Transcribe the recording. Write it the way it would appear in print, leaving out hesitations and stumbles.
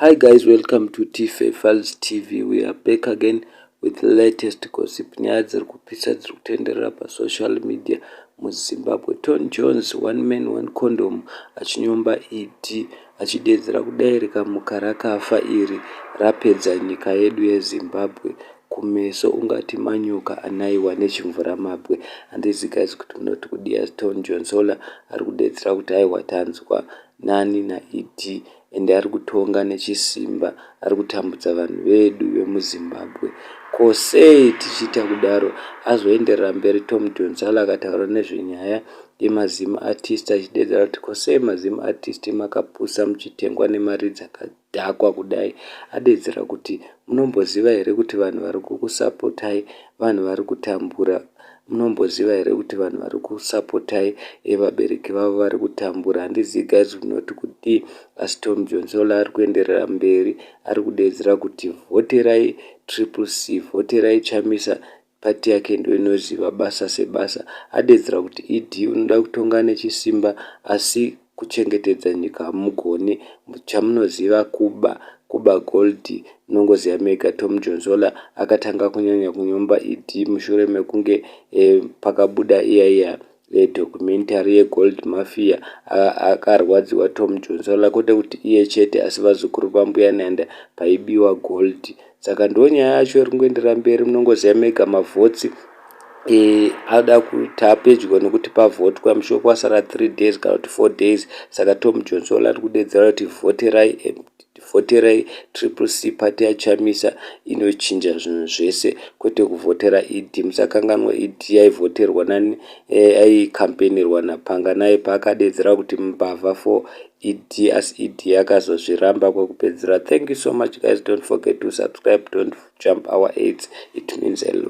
Hi guys, welcome to TFA Files TV. We are back again with latest gossip. Nyaya dziri kupisa dziri kutenderera pasocial media muZimbabwe. Tom Jones, one man one condom, achinyomba ED, achidedzera kudai rikamuka rakafa iri rapedza nyika yedu yeZimbabwe. Kumeso ungati manyoka anaiwa nechimvuramabwe. Handizi guys kuti munoti kudii. Tom Jones ari kudedzera kuti aiwa, tanzwa nani naED, ende ari kutonga nechisimba, ari kutambudza vanhu vedu vemuZimbabwe. Ko sei tichiita kudaro? Azoenderera mberi Tom Donsol akataura nezvenyaya yemaZim artist, achidedzera kuti ko sei maZim artist makapusa muchitengwa nemari dzakadhakwa kudai? Adedzera kuti munomboziva here kuti vanhu vari kukusapotai vanhu vari kutambura? Munomboziva here kuti vanhu vari kusapotai vabereki vavo vari kutambura? Handizivi guys munoti kudii, asi Tom Johnson ari kuenderera mberi, ari kudedzera kuti vhoterai Triple C, vhoterai Chamisa, pati yake ndo inoziva basa sebasa. Adedzera kuti ED unoda kutonga nechisimba, asi kuchengetedza nyika hamugoni. Chamunoziva kuba, kuba gold, munongoziva mega. Tom Jonsola akatanga kunyanya kunyomba ED mushure mekunge pakabuda iya iya documentary yeGold Mafia. Akarwadziwa Tom Jonsola, kwete kuti iye chete, asi vazukuru vambuya Nanda paibiwa gold. Saka ndo nyaya yacho iri kungoenderera mberi. Munongoziva mega, mavhotsi ada kuti apedyo nekuti pavhotwa mushure kwasara 3 days kana kuti 4 days. Saka Tom Johnson ari kudedzera kuti vhoterai, vhoterai Triple C, pati yaChamisa inochinja zvinhu zvese, kwete kuvhotera ED. Musakanganwa ED yaivhoterwa nani? Aikampenirwa naPanganai paakadedzera kuti mbavha for ED, asi ED yakazozviramba kwekupedzisira. Thank you so much guys. Don't forget to subscribe. Don't jump our ads. It means a lot.